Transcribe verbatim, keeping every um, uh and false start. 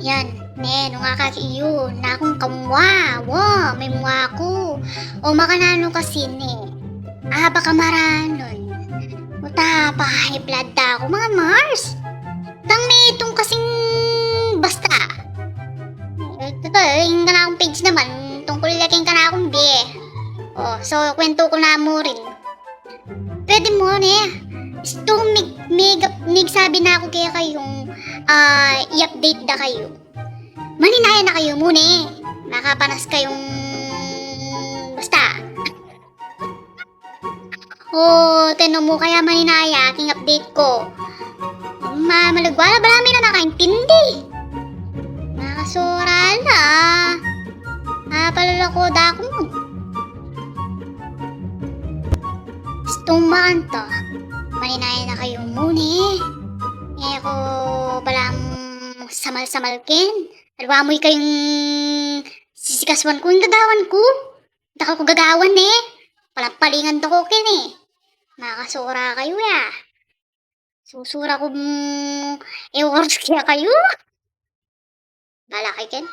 Yan, ne, nung akakit yu, nakung kamua, wa, may mua ku. O makananu kasi ne, aba kamaranun. Uta pa high blood da ku, mga Mars. Tang ne itung kasing basta. E, tutu, ing kanakung page naman, tungkul ya king kanakung bie. O, so, kwentu ku na mu rin. Pwede mu ne, istung mig-, mig-, migsabi na ku kekayung, ah, i-update da kayu. Maninaya na kayu mu ne, makapanas kayung basta. O, tinu mu kaya maninaya king update ku. Ma-, malagwa la bala mi na nakaintindi. Makasura la. Apalala ku da ku. Istung makanto, maninaya na kayu mu ne. E ku bala mu samal-samal ken. Aliwa mu ikayung sisikasuan ku, ing gagawan ku. Dakal ku gagawan ne. Palampalingan da ku ken e. Makasura kayu ya. Susura ku, mm, e oras kaya kayu. Bala kay ken.